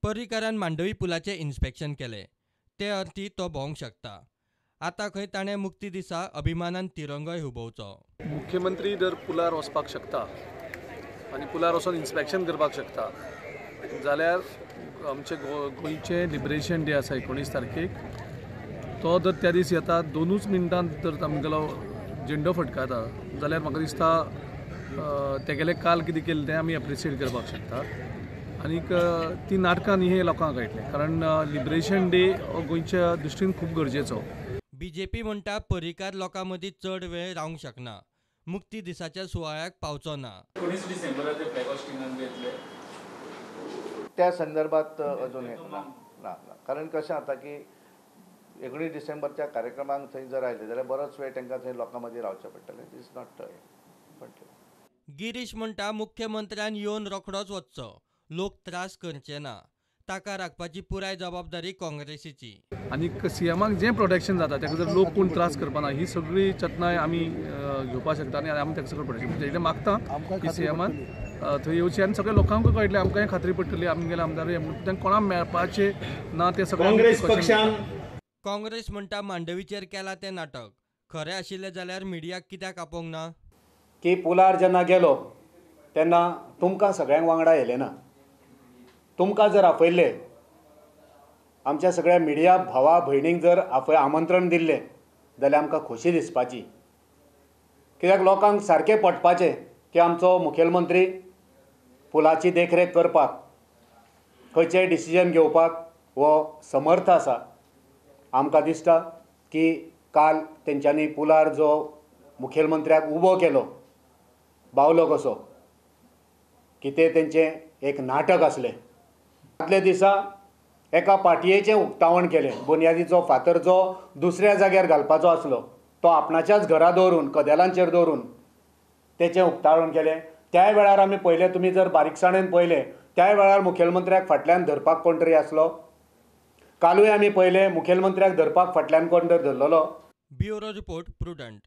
पर्रीकारान मांडवी पुलाचें इन्स्पेक्शन केलें, ते अर्थी तो भोवंक शकता. आतां खंय ताणें मुक्ती दिसा अभिमानान तिरंगोय हुबोवचो. मुख्यमंत्री जर पुलार वचपाक शकता आनी पुलार वचून इन्स्पेक्शन करपाक शकता जाल्यार आमचे गोंयचे लिबरेशन डे आसा 19 तारखेक, तो जर त्या दीस येता 2 मिनटां जर आमगेलो झेंडो फटकाता जाल्यार म्हाका दिसता तेगेलें काल कितें केलें तें आमी एप्रिशिएट करपाक शकता. आनीक ती नाटकां न्ही हें लोकांक कळटलें, कारण लिबरेशन डे हो गोंयच्या दृश्टीन खूब गरजेचो. बीजेपी म्हणटा पर्रीकार लोकां मदीं चड वेळ रावंक शकना, मुक्ती दिसाच्या सुवाळ्याक पावचो ना. 19 डिसेंबराक फ्लॅग होस्टिंगाक येतले त्या संदर्भात अजून हे ना ना, कारण कशें जाता की 19 डिसेंबरच्या कार्यक्रमाक थंय जर आयले जाल्यार बरोच वेळ तांकां थंय लोकां मदीं रावचें पडटलें. It is not. Girish म्हणटा मुख्यमंत्र्यान येवन रोखडोच वचचो, लोक त्रास करचे ना. ताका राखपाची पुराय जबाबदारी काँग्रेसीची. आनीक सीएमाक जें प्रोटेक्शन जाता ताका जर लोक कोण त्रास करपाना ही सगळी चतनाय आमी घेवपाक शकता आनी आमी ताका सगळें प्रोटेक्शन इतलें मागता की सीएमान थंय येवचें आनी सगळ्या लोकांकूय कळटलें, आमकां हें खात्री पडटली आमगेले आमदार तांकां कोणाक मेळपाचें ना तें सगळें. काँग्रेस पक्षान काँग्रेस म्हणटा मांडवीचेर केलां तें नाटक, खरें आशिल्लें जाल्यार मिडियाक कित्याक आपोवंक ना? की पुलार जेन्ना गेलो तेन्ना तुमकां सगळ्यांक वांगडा येयलें ना. तुमकां जर आपयल्लें, आमच्या सगळ्या मिडिया भावा भयणींक जर आमंत्रण दिल्लें जाल्यार आमकां खोशी दिसपाची, कित्याक लोकांक सारकें पटपाचें की आमचो मुखेलमंत्री पुलाची देखरेख करपाक, खंयचेय डिसिजन घेवपाक हो समर्थ आसा. आमकां दिसता की काल तेंच्यांनी पुलार जो मुखेलमंत्र्याक उबो केलो बावलो कसो, की तें तेंचें एक नाटक आसलें. आदल्या दिसा एका पाटयेचें उक्तावण केलें, बुन्यादीचो फातर जो दुसऱ्या जाग्यार घालपाचो आसलो तो आपणाच्याच घरा दवरून, कदेलांचेर दवरून तेचें उक्तावण केलें. त्या वेळार आमी पळयलें, तुमी जर बारीकसाणेन पळयलें त्या वेळार मुखेलमंत्र्याक फाटल्यान धरपाक कोण तरी आसलो. कालूय आमी पळयलें मुखेलमंत्र्याक धरपाक फाटल्यान कोण तरी धरलेलो. Bureau report, Prudent.